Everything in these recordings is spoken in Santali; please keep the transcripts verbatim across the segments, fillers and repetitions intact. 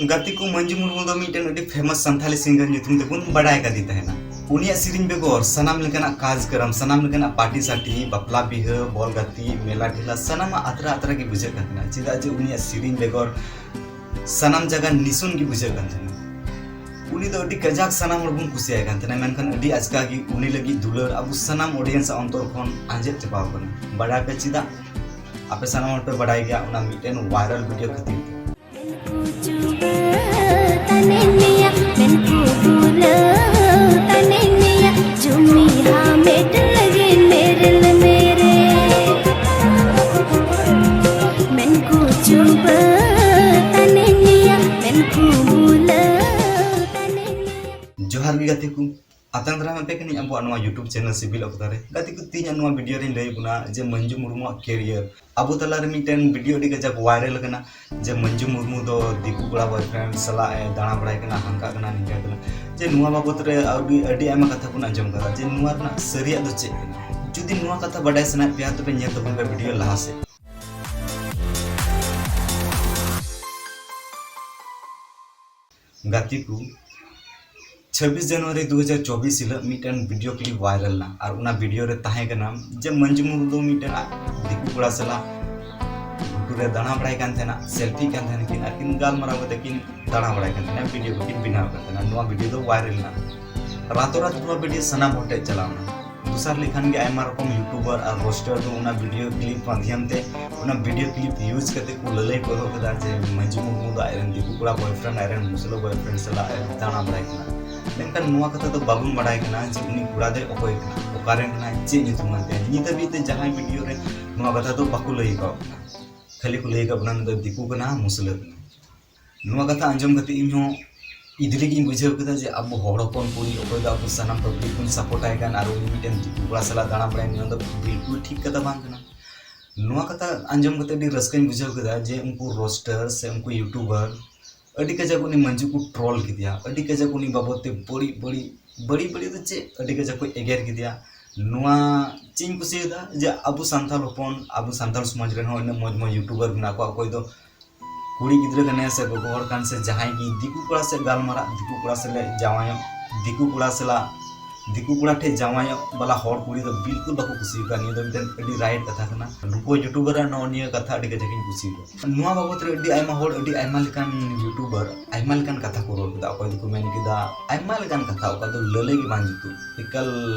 ᱜᱟᱛᱮ ᱠᱚ, ᱢᱟᱹᱱᱡᱩ ᱢᱩᱨᱢᱩ ᱫᱚ ᱢᱤᱫᱴᱮᱱ ᱟᱹᱰᱤ famous ᱥᱟᱱᱛᱷᱟᱞᱤ singer ᱧᱩᱛᱩᱢ ᱛᱮᱵᱚᱱ ᱵᱟᱰᱟᱭ ᱠᱟᱫᱮ ᱛᱟᱦᱮᱱᱟ᱾ ᱩᱱᱤᱭᱟᱜ ᱥᱮᱨᱮᱧ ᱵᱮᱜᱚᱨ ᱥᱟᱱᱟᱢ ᱞᱮᱠᱟᱱᱟᱜ ᱠᱟᱡᱽᱠᱟᱨᱟᱢ, ᱥᱟᱱᱟᱢ ᱞᱮᱠᱟᱱᱟᱜ ᱯᱟᱨᱴᱤ ᱥᱟᱨᱴᱤ, ᱵᱟᱯᱞᱟ ᱵᱤᱦᱟᱹ, ᱵᱚᱞ ᱜᱟᱛᱮᱜ, ᱢᱮᱞᱟ ᱴᱷᱮᱞᱟ, ᱥᱟᱱᱟᱢᱟᱜ ᱟᱛᱨᱟ ᱟᱛᱨᱟ ᱜᱮ ᱵᱩᱡᱷᱟᱹᱜ ᱠᱟᱱ ᱛᱟᱦᱮᱱᱟ᱾ ᱪᱮᱫᱟᱜ ᱡᱮ ᱩᱱᱤᱭᱟᱜ ᱥᱮᱨᱮᱧ ᱵᱮᱜᱚᱨ ᱥᱟᱱᱟᱢ ᱡᱟᱭᱜᱟ ᱱᱤᱥᱩᱱ ᱜᱮ ᱵᱩᱡᱷᱟᱹᱜ ᱠᱟᱱ ᱛᱟᱦᱮᱱᱟ᱾ ᱩᱱᱤ ᱫᱚ ᱟᱹᱰᱤ ᱠᱟᱡᱟᱠ ᱥᱟᱱᱟᱢ ᱦᱚᱲ ᱵᱚᱱ ᱠᱩᱥᱤᱭᱟᱭ ᱠᱟᱱ ᱛᱟᱦᱮᱱᱟ, ᱢᱮᱱᱠᱷᱟᱱ ᱟᱹᱰᱤ ᱟᱪᱠᱟ ᱜᱮ ᱩᱱᱤ ᱞᱟᱹᱜᱤᱫ ᱫᱩᱞᱟᱹᱲ ᱟᱵᱚ ᱥᱟᱱᱟᱢ audience ᱟᱜ ᱚᱱᱛᱚᱨ ᱠᱷᱚᱱ ᱟᱸᱡᱮᱫ ᱪᱟᱵᱟᱣ ᱠᱟᱱᱟ᱾ ᱵᱟᱰᱟᱭ ᱯᱮ ᱪᱮᱫᱟᱜ? ᱟᱯᱮ ᱥᱟᱱᱟᱢ ᱦᱚᱲ ᱯᱮ ᱵᱟᱰᱟᱭ ᱜᱮᱭᱟ, ᱚᱱᱟ ᱢᱤᱫᱴᱮᱱ viral video ᱠᱷᱟᱹᱛᱤᱨ ᱛᱮ᱾ ᱡᱚᱦᱟᱨ ᱜᱮ ᱜᱟᱛᱮ ᱠᱚ, ᱟᱛᱟᱝ ᱫᱟᱨᱟᱢ ᱟᱯᱮ ᱠᱟᱹᱱᱟᱹᱧ ᱟᱵᱚᱣᱟᱜ ᱱᱚᱣᱟ YouTube channel ᱥᱤᱵᱤᱞ ᱚᱠᱛᱟ ᱨᱮ᱾ ᱜᱟᱛᱮ ᱠᱚ, ᱛᱮᱦᱮᱧᱟᱜ ᱱᱚᱣᱟ video ᱨᱮᱧ ᱞᱟᱹᱭ ᱟᱵᱚᱱᱟ ᱡᱮ ᱢᱟᱹᱱᱡᱩ ᱢᱩᱨᱢᱩᱣᱟᱜ career᱾ ᱟᱵᱚ ᱛᱟᱞᱟᱨᱮ ᱢᱤᱫᱴᱮᱱ video ᱟᱹᱰᱤ ᱠᱟᱡᱟᱠ viral ᱠᱟᱱᱟ ᱡᱮ ᱢᱟᱹᱱᱡᱩ ᱢᱩᱨᱢᱩ ᱫᱚ ᱫᱤᱠᱩ ᱠᱚᱲᱟ boyfriend ᱥᱟᱞᱟᱜ ᱮ ᱫᱟᱬᱟ ᱵᱟᱲᱟᱭ ᱠᱟᱱᱟ, ᱦᱟᱱᱠᱟ ᱠᱟᱱᱟ, ᱱᱤᱝᱠᱟ ᱠᱟᱱᱟ᱾ ᱡᱮ ᱱᱚᱣᱟ ᱵᱟᱵᱚᱛ ᱨᱮ ᱟᱹᱰᱤ, ᱟᱹᱰᱤ ᱟᱭᱢᱟ ᱠᱟᱛᱷᱟ ᱵᱚᱱ ᱟᱸᱡᱚᱢ ᱠᱟᱫᱟ, ᱡᱮ ᱱᱚᱣᱟ ᱨᱮᱱᱟᱜ ᱥᱟᱹᱨᱤᱭᱟᱜ ᱫᱚ ᱪᱮᱫ ᱠᱟᱱᱟ? ᱡᱩᱫᱤ ᱱᱚᱣᱟ ᱠᱟᱛᱷᱟ ᱵᱟᱰᱟᱭ ᱥᱟᱱᱟᱭᱮᱫ ᱯᱮᱭᱟ, ᱛᱚᱵᱮ ᱧᱮᱞ ᱛᱟᱵᱚᱱ ᱯᱮ video ᱞᱟᱦᱟ ᱥᱮᱫ᱾ ᱜᱟᱛᱮ ᱠᱚ, ᱪᱷᱟᱵᱵᱤᱥ ᱡᱟᱱᱩᱣᱟᱨᱤ ᱫᱩ ᱦᱟᱡᱟᱨ ᱪᱚᱵᱵᱤᱥ ᱦᱤᱞᱳᱜ ᱢᱤᱫᱴᱮᱱ video clip viral ᱮᱱᱟ, ᱟᱨ ᱚᱱᱟ video ᱨᱮ ᱛᱟᱦᱮᱸ ᱠᱟᱱᱟ ᱡᱮ ᱢᱟᱹᱱᱡᱩ ᱢᱩᱨᱢᱩ ᱫᱚ ᱢᱤᱫᱴᱮᱱ ᱟᱡ ᱫᱤᱠᱩ ᱠᱚᱲᱟ ᱥᱟᱞᱟᱜ ᱜᱷᱩᱴᱩ ᱨᱮ ᱫᱟᱬᱟ ᱵᱟᱲᱟᱭ ᱠᱟᱱ ᱛᱟᱦᱮᱱᱟ, selfie ᱠᱟᱱ ᱛᱟᱦᱮᱱᱟ ᱠᱤᱱ, ᱟᱨ ᱠᱤᱱ ᱜᱟᱞᱢᱟᱨᱟᱣ ᱠᱟᱛᱮ ᱠᱤᱱ ᱫᱟᱬᱟ ᱵᱟᱲᱟᱭ ᱠᱟᱱ ᱛᱟᱦᱮᱱᱟ, video ᱠᱚ ᱠᱤᱱ ᱵᱮᱱᱟᱣ ᱠᱟᱱ ᱛᱟᱦᱮᱱᱟ᱾ ᱱᱚᱣᱟ video ᱫᱚ viral ᱮᱱᱟ, ᱨᱟᱛᱳ ᱨᱟᱛ ᱱᱚᱣᱟ video ᱥᱟᱱᱟᱢ ᱦᱚᱲ ᱴᱷᱮᱱ ᱪᱟᱞᱟᱣ ᱮᱱᱟ᱾ ᱫᱚᱥᱟᱨ ᱞᱮᱠᱷᱟᱱ ᱜᱮ ᱟᱭᱢᱟ ᱨᱚᱠᱚᱢ YouTuber ᱟᱨ roaster ᱫᱚ ᱚᱱᱟ video clip ᱢᱟᱫᱷᱭᱚᱢ ᱛᱮ, ᱚᱱᱟ video clip use ᱠᱟᱛᱮ ᱠᱚ ᱞᱟᱹᱞᱟᱹᱭ ᱠᱚ ᱮᱦᱚᱵ ᱠᱮᱫᱟ ᱡᱮ ᱢᱟᱹᱡᱷᱤ ᱢᱩᱨᱢᱩ ᱫᱚ ᱟᱡᱨᱮᱱ ᱫᱤᱠᱩ ᱠᱚᱲᱟ boyfriend, ᱟᱡᱨᱮᱱ ᱢᱩᱥᱞᱟᱹ boyfriend ᱥᱟᱞᱟᱜ ᱮ ᱫᱟᱬᱟ ᱵᱟᱲᱟᱭ ᱠᱟᱱᱟ᱾ ᱢᱮᱱᱠᱷᱟᱱ ᱱᱚᱣᱟ ᱠᱟᱛᱷᱟ ᱫᱚ ᱵᱟᱵᱚᱱ ᱵᱟᱲᱟᱭ ᱠᱟᱱᱟ ᱡᱮ ᱩᱱᱤ ᱠᱚᱲᱟ ᱫᱚᱭ ᱚᱠᱚᱭ ᱠᱟᱱᱟ, ᱚᱠᱟᱨᱮᱱ ᱠᱟᱱᱟᱭ, ᱪᱮᱫ ᱧᱩᱛᱩᱢ ᱠᱟᱱ ᱛᱟᱭᱟ᱾ ᱱᱤᱛ ᱦᱟᱹᱵᱤᱡ ᱛᱮ ᱡᱟᱦᱟᱸᱭ video ᱨᱮ ᱱᱚᱣᱟ ᱠᱟᱛᱷᱟ ᱫᱚ ᱵᱟᱠᱚ ᱞᱟᱹᱭ ᱠᱟᱣ ᱠᱟᱱᱟ, ᱠᱷᱟᱹᱞᱤ ᱠᱚ ᱞᱟᱹᱭ ᱠᱟᱜ ᱵᱚᱱᱟ ᱱᱩᱭ ᱫᱚ ᱫᱤᱠᱩ ᱠᱟᱱᱟ, ᱢᱩᱥᱞᱟᱹ ᱠᱟᱱᱟ᱾ ᱱᱚᱣᱟ ᱠᱟᱛᱷᱟ ᱟᱸᱡᱚᱢ ᱠᱟᱛᱮ ᱤᱧ ᱦᱚᱸ ᱤᱫᱽᱨᱤ ᱜᱤᱧ ᱵᱩᱡᱷᱟᱹᱣ ᱠᱮᱫᱟ ᱡᱮ ᱟᱵᱚ ᱦᱚᱲ ᱦᱚᱯᱚᱱ ᱠᱩᱲᱤ ᱚᱠᱚᱭ ᱫᱚ ᱟᱵᱚ ᱥᱟᱱᱟᱢ public ᱵᱚᱱ support ᱟᱭ ᱠᱟᱱ, ᱟᱨ ᱩᱱᱤ ᱢᱤᱫᱴᱮᱱ ᱫᱤᱠᱩ ᱠᱚᱲᱟ ᱥᱟᱞᱟᱜ ᱫᱟᱬᱟ ᱵᱟᱲᱟᱭ, ᱱᱚᱣᱟ ᱫᱚ ᱵᱤᱞᱠᱩᱞ ᱴᱷᱤᱠ ᱠᱟᱛᱷᱟ ᱵᱟᱝ ᱠᱟᱱᱟ᱾ ᱱᱚᱣᱟ ᱠᱟᱛᱷᱟ ᱟᱸᱡᱚᱢ ᱠᱟᱛᱮ ᱟᱹᱰᱤ ᱨᱟᱹᱥᱠᱟᱹᱧ ᱵᱩᱡᱷᱟᱹᱣ ᱠᱮᱫᱟ ᱡᱮ ᱩᱱᱠᱩ roaster ᱥᱮ ᱩᱱᱠᱩ YouTuber ᱟᱹᱰᱤ ᱠᱟᱡᱟᱠ ᱩᱱᱤ ᱢᱟᱹᱱᱡᱩ ᱠᱚ troll ᱠᱮᱫᱮᱭᱟ, ᱟᱹᱰᱤ ᱠᱟᱡᱟᱠ ᱩᱱᱤ ᱵᱟᱵᱚᱫ ᱛᱮ ᱵᱟᱹᱲᱤᱡ ᱵᱟᱹᱲᱤᱡ, ᱵᱟᱹᱲᱤᱡ ᱵᱟᱹᱲᱤᱡ ᱫᱚ ᱪᱮᱫ, ᱟᱹᱰᱤ ᱠᱟᱡᱟᱠ ᱠᱚ ᱮᱜᱮᱨ ᱠᱮᱫᱮᱭᱟ᱾ ᱱᱚᱣᱟ ᱪᱮᱫ ᱤᱧ ᱠᱩᱥᱤᱭᱟᱫᱟ ᱡᱮ ᱟᱵᱚ ᱥᱟᱱᱛᱟᱲ ᱦᱚᱯᱚᱱ, ᱟᱵᱚ ᱥᱟᱱᱛᱟᱲ ᱥᱚᱢᱟᱡᱽ ᱨᱮᱱ ᱦᱚᱸ ᱩᱱᱟᱹᱜ ᱢᱚᱡᱽ ᱢᱚᱡᱽ YouTuber ᱢᱮᱱᱟᱜ ᱠᱚᱣᱟ, ᱚᱠᱚᱭ ᱫᱚ ᱠᱩᱲᱤ ᱜᱤᱫᱽᱨᱟᱹ ᱠᱟᱱᱟᱭ ᱥᱮ ᱜᱚᱜᱚ ᱦᱚᱲ ᱠᱟᱱ ᱥᱮ ᱡᱟᱦᱟᱸᱭ ᱜᱮ ᱫᱤᱠᱩ ᱠᱚᱲᱟ ᱥᱮ ᱜᱟᱞᱢᱟᱨᱟᱜ, ᱫᱤᱠᱩ ᱠᱚᱲᱟ ᱥᱟᱞᱟᱜ ᱡᱟᱶᱟᱭᱚᱜ, ᱫᱤᱠᱩ ᱠᱚᱲᱟ ᱥᱟᱞᱟᱜ, ᱫᱤᱠᱩ ᱠᱚᱲᱟ ᱴᱷᱮᱱ ᱡᱟᱶᱟᱭᱚᱜ ᱵᱟᱞᱟ ᱦᱚᱲ ᱠᱩᱲᱤ ᱫᱚ ᱵᱤᱞᱠᱩᱞ ᱵᱟᱠᱚ ᱠᱩᱥᱤᱭᱟᱠᱟᱫᱼᱟ᱾ ᱱᱤᱭᱟᱹ ᱫᱚ ᱢᱤᱫᱴᱮᱱ ᱟᱹᱰᱤ right ᱠᱟᱛᱷᱟ ᱠᱟᱱᱟ᱾ ᱨᱩᱯᱟᱹ YouTuber ᱟᱜ ᱱᱚᱜᱼᱚ ᱱᱤᱭᱟᱹ ᱠᱟᱛᱷᱟ ᱟᱹᱰᱤ ᱠᱟᱡᱟᱠ ᱤᱧ ᱠᱩᱥᱤᱭᱟᱠᱟᱫᱟ᱾ ᱱᱚᱣᱟ ᱵᱟᱵᱚᱛ ᱨᱮ ᱟᱹᱰᱤ ᱟᱭᱢᱟ ᱦᱚᱲ, ᱟᱹᱰᱤ ᱟᱭᱢᱟ ᱞᱮᱠᱟᱱ YouTuber ᱟᱭᱢᱟ ᱞᱮᱠᱟᱱ ᱠᱟᱛᱷᱟ ᱠᱚ ᱨᱚᱲ ᱠᱮᱫᱟ᱾ ᱚᱠᱚᱭ ᱫᱚᱠᱚ ᱢᱮᱱ ᱠᱮᱫᱟ ᱟᱭᱢᱟ ᱞᱮᱠᱟᱱ ᱠᱟᱛᱷᱟ, ᱚᱠᱟ ᱫᱚ ᱞᱟᱹᱞᱟᱹᱭ ᱜᱮ ᱵᱟᱝ ᱡᱩᱛᱩᱜ, ᱮᱠᱟᱞ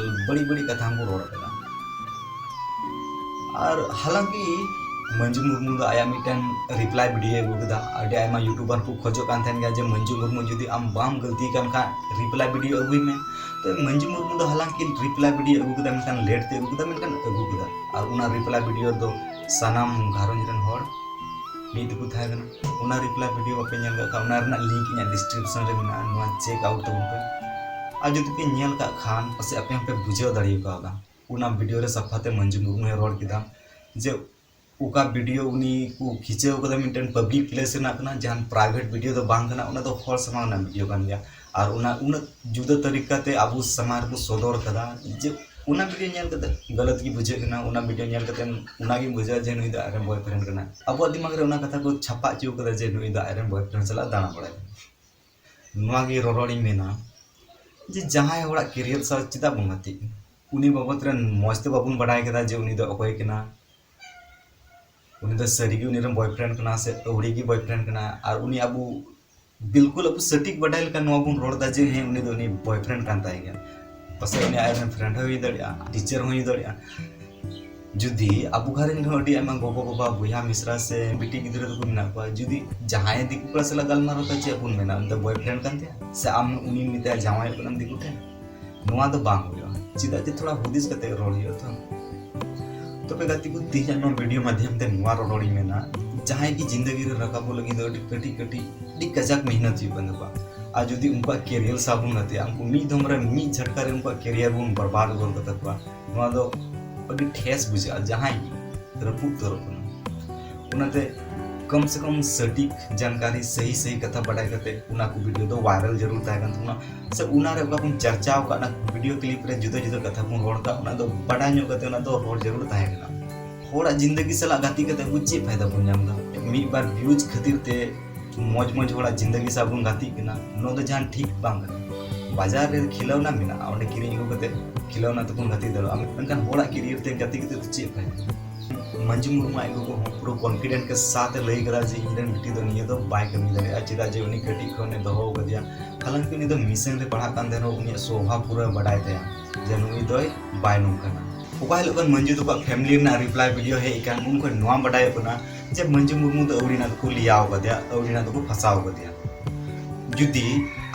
ᱵᱟᱹᱲᱤᱡ ᱵᱟᱹᱲᱤᱡ ᱠᱟᱛᱷᱟ ᱦᱚᱸᱠᱚ ᱨᱚᱲ ᱠᱮᱫᱟ᱾ ᱟᱨ ᱦᱟᱞᱟᱝᱠᱤ ᱢᱟᱹᱡᱷᱤ ᱢᱩᱨᱢᱩ ᱫᱚ ᱟᱭᱟᱜ ᱢᱤᱫᱴᱮᱱ reply video ᱟᱹᱜᱩ ᱠᱮᱫᱟ᱾ ᱟᱹᱰᱤ ᱟᱭᱢᱟ YouTuber ᱠᱚ ᱠᱷᱚᱡᱚᱜ ᱠᱟᱱ ᱛᱟᱦᱮᱱ ᱜᱮᱭᱟ ᱡᱮ ᱢᱟᱹᱡᱷᱤ ᱢᱩᱨᱢᱩ ᱡᱩᱫᱤ ᱟᱢ ᱵᱟᱢ ᱜᱟᱹᱞᱛᱤ ᱠᱟᱱ ᱠᱷᱟᱱ reply video ᱟᱹᱜᱩᱭ ᱢᱮ᱾ ᱛᱚ ᱢᱟᱹᱡᱷᱤ ᱢᱩᱨᱢᱩ ᱫᱚ ᱦᱟᱞᱟᱝᱠᱤ reply video ᱟᱹᱜᱩ ᱠᱮᱫᱟ, ᱢᱮᱱᱠᱷᱟᱱ late ᱛᱮ ᱟᱹᱜᱩ ᱠᱮᱫᱟ, ᱢᱮᱱᱠᱷᱟᱱ ᱟᱹᱜᱩ ᱠᱮᱫᱟ᱾ ᱟᱨ ᱚᱱᱟ reply video ᱫᱚ ᱥᱟᱱᱟᱢ ᱜᱷᱟᱨᱚᱸᱡᱽ ᱨᱮᱱ ᱦᱚᱲ ᱢᱤᱫ ᱛᱮᱠᱚ ᱛᱟᱦᱮᱸ ᱠᱟᱱᱟ᱾ ᱚᱱᱟ reply video ᱵᱟᱯᱮ ᱧᱮᱞ ᱠᱟᱜ ᱠᱷᱟᱱ, ᱚᱱᱟ ᱨᱮᱱᱟᱜ link ᱤᱧᱟᱹᱜ description ᱨᱮ ᱢᱮᱱᱟᱜᱼᱟ, ᱱᱚᱣᱟ check out ᱛᱟᱵᱚᱱ ᱯᱮ᱾ ᱟᱨ ᱡᱩᱫᱤ ᱯᱮ ᱧᱮᱞ ᱠᱟᱜ ᱠᱷᱟᱱ ᱯᱟᱥᱮᱡ ᱟᱯᱮ ᱦᱚᱸᱯᱮ ᱵᱩᱡᱷᱟᱹᱣ ᱫᱟᱲᱮ ᱠᱟᱣᱫᱟ᱾ ᱚᱱᱟ video ᱨᱮ ᱥᱟᱯᱷᱟ ᱛᱮ ᱢᱟᱹᱡᱷᱤ ᱢᱩᱨᱢᱩᱭ ᱨᱚᱲ ᱠᱮᱫᱟ ᱡᱮ ᱚᱠᱟ video ᱩᱱᱤ ᱠᱚ ᱠᱷᱤᱪᱟᱹᱣ ᱠᱟᱫᱟ ᱢᱤᱫᱴᱮᱱ public place ᱨᱮᱱᱟᱜ ᱠᱟᱱᱟ, ᱡᱟᱦᱟᱱ private video ᱫᱚ ᱵᱟᱝ ᱠᱟᱱᱟ, ᱚᱱᱟ ᱫᱚ ᱦᱚᱲ ᱥᱟᱢᱟᱝ ᱨᱮᱱᱟᱜ video ᱠᱟᱱ ᱜᱮᱭᱟ᱾ ᱟᱨ ᱚᱱᱟ ᱩᱱᱟᱹᱜ ᱡᱩᱫᱟᱹ ᱛᱟᱹᱨᱤᱠᱟ ᱛᱮ ᱟᱵᱚ ᱥᱟᱢᱟᱝ ᱨᱮᱠᱚ ᱥᱚᱫᱚᱨ ᱠᱟᱫᱟ ᱡᱮ ᱚᱱᱟ video ᱧᱮᱞ ᱠᱟᱛᱮ ᱜᱟᱞᱟᱛ ᱜᱮ ᱵᱩᱡᱷᱟᱹᱜ ᱠᱟᱱᱟ᱾ ᱚᱱᱟ video ᱧᱮᱞ ᱠᱟᱛᱮ ᱚᱱᱟᱜᱮᱢ ᱵᱩᱡᱷᱟᱹᱣᱟ ᱡᱮ ᱱᱩᱭ ᱫᱚ ᱟᱡᱨᱮᱱ boyfriend ᱠᱟᱱᱟ᱾ ᱟᱵᱚᱣᱟᱜ ᱫᱤᱢᱟᱜᱽ ᱨᱮ ᱚᱱᱟ ᱠᱟᱛᱷᱟ ᱠᱚ ᱪᱷᱟᱯᱟ ᱦᱚᱪᱚ ᱠᱟᱫᱟ ᱡᱮ ᱱᱩᱭ ᱫᱚ ᱟᱡᱨᱮᱱ boyfriend ᱥᱟᱞᱟᱜ ᱫᱟᱬᱟ ᱵᱟᱲᱟᱭ ᱠᱟᱱᱟ᱾ ᱱᱚᱣᱟ ᱜᱮ ᱨᱚᱨᱚᱲᱤᱧ ᱢᱮᱱᱟ ᱡᱮ ᱡᱟᱦᱟᱸᱭ ᱦᱚᱲᱟᱜ career ᱥᱟᱶ ᱪᱮᱫᱟᱜ ᱵᱚᱱ ᱜᱟᱛᱮᱜ? ᱩᱱᱤ ᱵᱟᱵᱚᱫ ᱨᱮ ᱢᱚᱡᱽ ᱛᱮ ᱵᱟᱵᱚᱱ ᱵᱟᱰᱟᱭ ᱠᱮᱫᱟ ᱡᱮ ᱩᱱᱤ ᱫᱚ ᱚᱠᱚᱭ ᱠᱟᱱᱟ, ᱩᱱᱤ ᱫᱚ ᱥᱟᱹᱨᱤᱜᱮ ᱩᱱᱤ ᱨᱮᱱ boyfriend ᱠᱟᱱᱟ ᱥᱮ ᱟᱹᱣᱲᱤ ᱜᱮ boyfriend ᱠᱟᱱᱟ᱾ ᱟᱨ ᱩᱱᱤ ᱟᱵᱚ ᱵᱤᱞᱠᱩᱞ ᱟᱵᱚ ᱥᱚᱴᱷᱤᱠ ᱵᱟᱰᱟᱭ ᱞᱮᱠᱟ ᱱᱚᱣᱟ ᱵᱚᱱ ᱨᱚᱲ ᱮᱫᱟ ᱡᱮ ᱦᱮᱸ, ᱩᱱᱤ ᱫᱚ ᱩᱱᱤ boyfriend ᱠᱟᱱ ᱛᱟᱭ ᱜᱮᱭᱟ᱾ ᱯᱟᱥᱮᱡ ᱩᱱᱤ ᱟᱡ ᱨᱮᱱ friend ᱦᱚᱸ ᱦᱩᱭ ᱫᱟᱲᱮᱭᱟᱜᱼᱟ, teacher ᱦᱚᱸ ᱦᱩᱭ ᱫᱟᱲᱮᱭᱟᱜᱼᱟ᱾ ᱡᱩᱫᱤ ᱟᱵᱚ ᱜᱷᱟᱨᱚᱸᱡᱽ ᱨᱮᱦᱚᱸ ᱟᱹᱰᱤ ᱟᱭᱢᱟ ᱜᱚᱜᱚ ᱵᱟᱵᱟ, ᱵᱚᱭᱦᱟ ᱢᱤᱥᱨᱟ ᱥᱮ ᱵᱤᱴᱤ ᱜᱤᱫᱽᱨᱟᱹ ᱛᱟᱠᱚ ᱢᱮᱱᱟᱜ ᱠᱚᱣᱟ, ᱡᱩᱫᱤ ᱡᱟᱦᱟᱸᱭ ᱫᱤᱠᱩ ᱠᱚᱲᱟ ᱥᱟᱞᱟᱜ ᱜᱟᱞᱢᱟᱨᱟᱣ ᱠᱟᱛᱮ ᱪᱮᱫ ᱵᱚᱱ ᱢᱮᱱᱟ, ᱩᱱᱤ ᱫᱚ boyfriend ᱠᱟᱱ ᱛᱟᱭᱟ ᱥᱮ ᱟᱢ ᱩᱱᱤ ᱢᱮᱛᱟᱭᱟ ᱡᱟᱶᱟᱭᱚᱜ ᱠᱟᱱᱟᱢ ᱫᱤᱠᱩ ᱴᱷᱮᱱ? ᱱᱚᱣᱟ ᱫᱚ ᱵᱟᱝ ᱦᱩᱭᱩᱜᱼᱟ᱾ ᱪᱮᱫᱟᱜ ᱡᱮ ᱛᱷᱚᱲᱟ ᱦᱩᱫᱤᱥ ᱠᱟᱛᱮ ᱨᱚᱲ ᱦᱩᱭᱩᱜᱼᱟ ᱛᱚ᱾ ᱛᱚᱵᱮ ᱜᱟᱛᱮ ᱠᱚ, ᱛᱮᱦᱮᱧᱟᱜ ᱱᱚᱣᱟ video ᱢᱟᱫᱽᱫᱷᱚᱢ ᱛᱮ ᱱᱚᱣᱟ ᱨᱚᱨᱚᱲᱤᱧ ᱢᱮᱱᱟ, ᱡᱟᱦᱟᱸᱭ ᱜᱮ ᱡᱤᱱᱫᱟᱹᱜᱤ ᱨᱮ ᱨᱟᱠᱟᱵᱚᱜ ᱞᱟᱹᱜᱤᱫ ᱫᱚ ᱟᱹᱰᱤ ᱠᱟᱹᱴᱤᱡ ᱠᱟᱹᱴᱤᱡ, ᱟᱹᱰᱤ ᱠᱟᱡᱟᱠ ᱢᱮᱦᱱᱚᱛ ᱦᱩᱭᱩᱜ ᱠᱟᱱ ᱛᱟᱠᱚᱣᱟ᱾ ᱟᱨ ᱡᱩᱫᱤ ᱩᱱᱠᱩᱣᱟᱜ career ᱥᱟᱶ ᱵᱚᱱ ᱜᱟᱛᱮᱜᱼᱟ, ᱩᱱᱠᱩ ᱢᱤᱫ ᱫᱷᱚᱢ ᱨᱮ ᱢᱤᱫ ᱡᱷᱟᱴᱠᱟ ᱨᱮ ᱩᱱᱠᱩᱣᱟᱜ career ᱵᱚᱱ ᱵᱚᱨᱵᱟᱫ ᱜᱚᱫ ᱠᱟᱛᱟ ᱠᱚᱣᱟ, ᱱᱚᱣᱟ ᱫᱚ ᱟᱹᱰᱤ ᱴᱷᱮᱥ ᱵᱩᱡᱷᱟᱹᱜᱼᱟ, ᱡᱟᱦᱟᱸᱭ ᱜᱮ ᱨᱟᱹᱯᱩᱫ ᱩᱛᱟᱹᱨᱚᱜ ᱠᱟᱱᱟ᱾ ᱚᱱᱟᱛᱮ ᱠᱚᱢ ᱥᱮ ᱠᱚᱢ ᱥᱚᱴᱷᱤᱠ ᱡᱟᱱᱠᱟᱨᱤ, ᱥᱟᱹᱦᱤ ᱥᱟᱹᱦᱤ ᱠᱟᱛᱷᱟ ᱵᱟᱰᱟᱭ ᱠᱟᱛᱮ ᱚᱱᱟ ᱠᱚ video ᱫᱚ viral ᱡᱟᱹᱨᱩᱲ ᱛᱟᱦᱮᱸ ᱠᱟᱱ ᱛᱟᱵᱚᱱᱟ, ᱥᱮ ᱚᱱᱟ ᱨᱮ ᱚᱠᱟ ᱵᱚᱱ ᱪᱟᱨᱪᱟᱣ ᱟᱠᱟᱫ, ᱚᱱᱟ video clip ᱨᱮ ᱡᱩᱫᱟᱹ ᱡᱩᱫᱟᱹ ᱠᱟᱛᱷᱟ ᱵᱚᱱ ᱨᱚᱲ ᱟᱠᱟᱫ, ᱚᱱᱟ ᱫᱚ ᱵᱟᱰᱟᱭ ᱧᱚᱜ ᱠᱟᱛᱮ ᱚᱱᱟ ᱫᱚ ᱨᱚᱲ ᱡᱟᱹᱨᱩᱲ ᱛᱟᱦᱮᱸ ᱠᱟᱱᱟ᱾ ᱦᱚᱲᱟᱜ ᱡᱤᱱᱫᱟᱹᱜᱤ ᱥᱟᱞᱟᱜ ᱜᱟᱛᱮ ᱠᱟᱛᱮ ᱟᱵᱚ ᱪᱮᱫ ᱯᱷᱟᱭᱫᱟ ᱵᱚᱱ ᱧᱟᱢ ᱮᱫᱟ? ᱢᱤᱫ ᱵᱟᱨ ᱵᱷᱤᱭᱩᱡᱽ ᱠᱷᱟᱹᱛᱤᱨ ᱛᱮ ᱢᱚᱡᱽ ᱢᱚᱡᱽ ᱦᱚᱲᱟᱜ ᱡᱤᱱᱫᱟᱹᱜᱤ ᱥᱟᱶ ᱵᱚᱱ ᱜᱟᱛᱮᱜ ᱠᱟᱱᱟ, ᱱᱚᱣᱟ ᱫᱚ ᱡᱟᱦᱟᱱ ᱴᱷᱤᱠ ᱵᱟᱝ ᱠᱟᱱᱟ᱾ ᱵᱟᱡᱟᱨ ᱨᱮ ᱠᱷᱮᱞᱳᱱᱟ ᱢᱮᱱᱟᱜᱼᱟ, ᱚᱸᱰᱮ ᱠᱤᱨᱤᱧ ᱟᱹᱜᱩ ᱠᱟᱛᱮ ᱠᱷᱮᱞᱳᱱᱟ ᱛᱮᱵᱚᱱ ᱜᱟᱛᱮ ᱫᱟᱲᱮᱭᱟᱜᱼᱟ, ᱢᱮᱱᱠᱷᱟᱱ ᱦᱚᱲᱟᱜ ᱠᱮᱨᱤᱭᱟᱨ ᱛᱮ ᱜᱟᱛᱮ ᱠᱟᱛᱮ ᱫᱚ ᱪᱮᱫ ᱯᱷᱟᱭᱫᱟ? ᱢᱟᱹᱡᱷᱤ ᱢᱩᱨᱢᱩ ᱟᱡ ᱜᱚᱜᱚ ᱦᱚᱸ ᱯᱩᱨᱟᱹ ᱠᱚᱱᱯᱷᱤᱰᱮᱱᱴ ᱠᱮ ᱥᱟᱛᱷ ᱮ ᱞᱟᱹᱭ ᱠᱟᱫᱟ ᱡᱮ ᱤᱧ ᱨᱮᱱ ᱵᱤᱴᱤ ᱫᱚ ᱱᱤᱭᱟᱹ ᱫᱚ ᱵᱟᱭ ᱠᱟᱹᱢᱤ ᱫᱟᱲᱮᱭᱟᱜᱼᱟ, ᱪᱮᱫᱟᱜ ᱡᱮ ᱩᱱᱤ ᱠᱟᱹᱴᱤᱡ ᱠᱷᱚᱱᱮ ᱫᱚᱦᱚ ᱟᱠᱟᱫᱮᱭᱟ᱾ ᱦᱟᱞᱟᱝᱠᱤ ᱩᱱᱤ ᱫᱚ ᱢᱤᱥᱚᱱ ᱨᱮ ᱯᱟᱲᱦᱟᱜ ᱠᱟᱱ ᱛᱟᱦᱮᱱ ᱨᱮᱦᱚᱸ ᱩᱱᱤᱭᱟᱜ ᱥᱚᱵᱷᱟᱵ ᱯᱩᱨᱟᱹ ᱵᱟᱰᱟᱭ ᱛᱟᱭᱟ ᱡᱮ ᱱᱩᱭ ᱫᱚᱭ ᱵᱟᱭ ᱱᱚᱝᱠᱟᱱᱟ᱾ ᱚᱠᱟ ᱦᱤᱞᱳᱜ ᱠᱷᱚᱱ ᱢᱟᱹᱡᱷᱤ ᱛᱟᱠᱚᱣᱟᱜ ᱯᱷᱮᱢᱤᱞᱤ ᱨᱮᱱᱟᱜ ᱨᱤᱯᱞᱟᱭ ᱵᱷᱤᱰᱤᱭᱳ ᱦᱮᱡ ᱟᱠᱟᱱ, ᱩᱱ ᱠᱷᱚᱱ ᱱᱚᱣᱟ ᱵᱟᱰᱟᱭᱚᱜ ᱠᱟᱱᱟ ᱡᱮ ᱢᱟᱹᱡᱷᱤ ᱢᱩᱨᱢᱩ ᱫᱚ ᱟᱹᱣᱲᱤᱱᱟᱜ ᱫᱚᱠᱚ ᱞᱤᱭᱟᱣ ᱠᱟᱫᱮᱭᱟ, ᱟᱹᱣᱲᱤᱱᱟᱜ ᱫᱚᱠᱚ ᱯᱷᱟᱸᱥᱟᱣ ᱠᱟᱫᱮᱭᱟ᱾ ᱡᱩᱫᱤ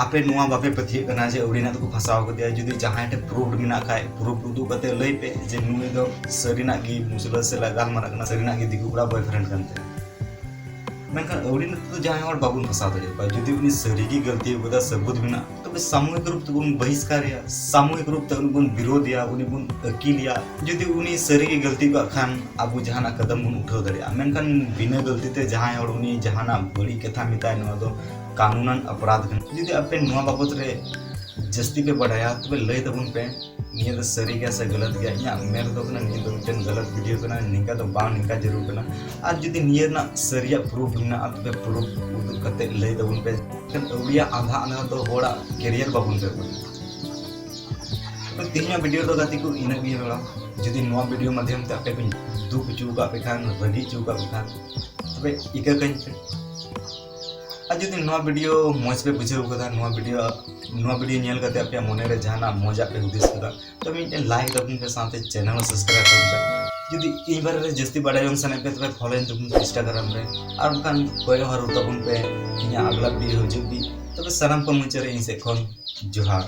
ᱟᱯᱮ ᱱᱚᱣᱟ ᱵᱟᱯᱮ ᱯᱟᱹᱛᱭᱟᱹᱜ ᱠᱟᱱᱟ ᱡᱮ ᱟᱹᱣᱲᱤᱱᱟᱜ ᱫᱚᱠᱚ ᱯᱷᱟᱸᱥᱟᱣ ᱠᱟᱫᱮᱭᱟ, ᱡᱩᱫᱤ ᱡᱟᱦᱟᱸᱭ ᱴᱷᱮᱱ ᱯᱨᱩᱯᱷ ᱢᱮᱱᱟᱜ ᱠᱷᱟᱡ, ᱯᱨᱩᱯᱷ ᱩᱫᱩᱜ ᱠᱟᱛᱮ ᱞᱟᱹᱭ ᱯᱮ ᱡᱮ ᱱᱩᱭ ᱫᱚ ᱥᱟᱹᱨᱤᱱᱟᱜ ᱜᱮ ᱢᱩᱥᱞᱟᱹ ᱥᱟᱞᱟᱜ ᱜᱟᱞᱢᱟᱨᱟᱜ ᱠᱟᱱᱟ, ᱥᱟᱹᱨᱤᱱᱟᱜ ᱜᱮ ᱫᱤᱠᱩ ᱠᱚᱲᱟ ᱵᱚᱭᱯᱷᱨᱮᱱᱰ ᱠᱟᱱ ᱛᱟᱭᱟ᱾ ᱢᱮᱱᱠᱷᱟᱱ ᱟᱹᱣᱲᱤᱱᱟᱜ ᱫᱚ ᱡᱟᱦᱟᱸᱭ ᱦᱚᱲ ᱵᱟᱵᱚᱱ ᱯᱷᱟᱸᱥᱟᱣ ᱫᱟᱲᱮᱭᱟᱠᱚᱣᱟ᱾ ᱡᱩᱫᱤ ᱩᱱᱤ ᱥᱟᱹᱨᱤᱜᱮ ᱜᱟᱹᱞᱛᱤ ᱠᱟᱫᱟ, ᱥᱟᱹᱵᱩᱛ ᱢᱮᱱᱟᱜ, ᱛᱚᱵᱮ ᱥᱟᱢᱩᱦᱤᱠ ᱨᱩᱯ ᱛᱮᱵᱚᱱ ᱵᱚᱦᱤᱥᱠᱟᱨᱮᱭᱟ, ᱥᱟᱢᱩᱦᱤᱠ ᱨᱩᱯ ᱛᱮ ᱩᱱᱤ ᱵᱚᱱ ᱟᱹᱠᱤᱞᱮᱭᱟ, ᱡᱩᱫᱤ ᱩᱱᱤ ᱥᱟᱹᱨᱤᱜᱮ ᱜᱟᱹᱞᱛᱤ ᱠᱟᱜ ᱠᱷᱟᱱ ᱟᱵᱚ ᱡᱟᱦᱟᱱᱟᱜ ᱠᱟᱫᱟᱢ ᱵᱚᱱ ᱩᱴᱷᱟᱹᱣ ᱫᱟᱲᱮᱭᱟᱜᱼᱟ᱾ ᱢᱮᱱᱠᱷᱟᱱ ᱵᱤᱱᱟᱹ ᱜᱟᱹᱞᱛᱤ ᱛᱮ ᱡᱟᱦᱟᱸᱭ ᱦᱚᱲ ᱩᱱᱤ ᱡᱟᱦᱟᱱᱟᱜ ᱵᱟᱹᱲᱤᱡ ᱠᱟᱛᱷᱟ ᱢᱮᱛᱟᱭ, ᱱᱚᱣᱟ ᱫᱚ ᱠᱟᱹᱱᱩᱱᱟᱱ ᱚᱯᱨᱟᱫᱷ ᱠᱟᱱᱟ᱾ ᱡᱩᱫᱤ ᱟᱯᱮ ᱱᱚᱣᱟ ᱵᱟᱵᱚᱛ ᱨᱮ ᱡᱟᱹᱥᱛᱤ ᱯᱮ ᱵᱟᱰᱟᱭᱟ, ᱛᱚᱵᱮ ᱞᱟᱹᱭ ᱛᱟᱵᱚᱱ ᱯᱮ ᱱᱤᱭᱟᱹ ᱫᱚ ᱥᱟᱹᱨᱤ ᱜᱮᱭᱟ ᱥᱮ ᱜᱟᱞᱟᱛ ᱜᱮᱭᱟ᱾ ᱤᱧᱟᱹᱜ ᱢᱮᱱ ᱫᱚ ᱠᱟᱱᱟ ᱱᱤᱭᱟᱹ ᱫᱚ ᱢᱤᱫᱴᱮᱱ ᱜᱟᱞᱟᱛ ᱵᱷᱤᱰᱤᱭᱳ ᱠᱟᱱᱟ, ᱱᱤᱝᱠᱟ ᱫᱚ ᱵᱟᱝ, ᱱᱤᱝᱠᱟ ᱡᱟᱹᱨᱩᱲ ᱠᱟᱱᱟ᱾ ᱟᱨ ᱡᱩᱫᱤ ᱱᱤᱭᱟᱹ ᱨᱮᱱᱟᱜ ᱥᱟᱹᱨᱤᱭᱟᱜ ᱯᱨᱩᱯᱷ ᱢᱮᱱᱟᱜᱼᱟ, ᱛᱚᱵᱮ ᱯᱨᱩᱯᱷ ᱩᱫᱩᱜ ᱠᱟᱛᱮ ᱞᱟᱹᱭ ᱛᱟᱵᱚᱱ ᱯᱮ᱾ ᱢᱮᱱᱠᱷᱟᱱ ᱟᱹᱣᱲᱤᱭᱟᱜ ᱟᱸᱫᱷᱟ ᱟᱸᱫᱷᱟ ᱫᱚ ᱦᱚᱲᱟᱜ ᱠᱮᱨᱤᱭᱟᱨ ᱵᱟᱵᱚᱱ ᱵᱮᱨᱵᱟᱫᱟ᱾ ᱛᱚᱵᱮ ᱛᱮᱦᱮᱧᱟᱜ ᱵᱷᱤᱰᱤᱭᱳ ᱫᱚ ᱜᱟᱛᱮ ᱠᱚ ᱤᱱᱟᱹᱜ ᱜᱮ ᱨᱚᱲᱟ᱾ ᱡᱩᱫᱤ ᱱᱚᱣᱟ ᱵᱷᱤᱰᱤᱭᱳ ᱢᱟᱫᱽᱫᱷᱚᱢ ᱛᱮ ᱟᱯᱮ ᱠᱚᱧ ᱫᱩᱠ ᱦᱚᱪᱚ ᱟᱠᱟᱫ ᱯᱮ ᱠᱷᱟᱱ, ᱨᱟᱹᱜᱤ ᱦᱚᱪᱚ ᱟᱠᱟᱫ ᱯᱮ ᱠᱷᱟᱱ, ᱛᱚᱵᱮ ᱤᱠᱟᱹ ᱠᱟᱹᱧ ᱯᱮ᱾ ᱟᱨ ᱡᱩᱫᱤ ᱱᱚᱣᱟ ᱵᱷᱤᱰᱤᱭᱳ ᱢᱚᱡᱽ ᱯᱮ ᱵᱩᱡᱷᱟᱹᱣ ᱠᱟᱫᱟ, ᱱᱚᱣᱟ ᱵᱷᱤᱰᱤᱭᱳ, ᱱᱚᱣᱟ ᱵᱷᱤᱰᱤᱭᱳ ᱧᱮᱞ ᱠᱟᱛᱮ ᱟᱯᱮᱭᱟᱜ ᱢᱚᱱᱮ ᱨᱮ ᱡᱟᱦᱟᱱᱟᱜ ᱢᱚᱡᱽ ᱟᱜ ᱯᱮ ᱦᱩᱫᱤᱥ ᱠᱟᱫᱟ, ᱛᱚ ᱢᱤᱫᱴᱮᱱ ᱞᱟᱭᱤᱠ ᱛᱟᱵᱚᱱ ᱯᱮ, ᱥᱟᱶᱛᱮ ᱪᱮᱱᱮᱞ ᱦᱚᱸ ᱥᱟᱵᱥᱠᱨᱟᱭᱤᱵ ᱛᱟᱵᱚᱱ ᱯᱮ᱾ ᱡᱩᱫᱤ ᱤᱧ ᱵᱟᱨᱮ ᱨᱮ ᱡᱟᱹᱥᱛᱤ ᱵᱟᱰᱟᱭ ᱡᱚᱝ ᱥᱟᱱᱟᱭᱮᱫ ᱯᱮ, ᱛᱚᱵᱮ ᱯᱷᱚᱞᱳᱭᱤᱧ ᱛᱟᱵᱚᱱ ᱯᱮ ᱤᱱᱥᱴᱟᱜᱨᱟᱢ ᱨᱮ, ᱟᱨ ᱵᱟᱝᱠᱷᱟᱱ ᱠᱚᱭᱚᱜ ᱦᱚᱨ ᱛᱟᱵᱚᱱ ᱯᱮ ᱤᱧᱟᱹᱜ ᱟᱜᱽᱞᱟ ᱵᱷᱤᱰᱤᱭᱳ ᱦᱤᱡᱩᱜ ᱜᱮ᱾ ᱛᱚᱵᱮ ᱥᱟᱱᱟᱢ ᱠᱚ ᱢᱩᱪᱟᱹᱫ ᱨᱮ ᱤᱧ ᱥᱮᱫ ᱠᱷᱚᱱ ᱡᱚᱦᱟᱨ᱾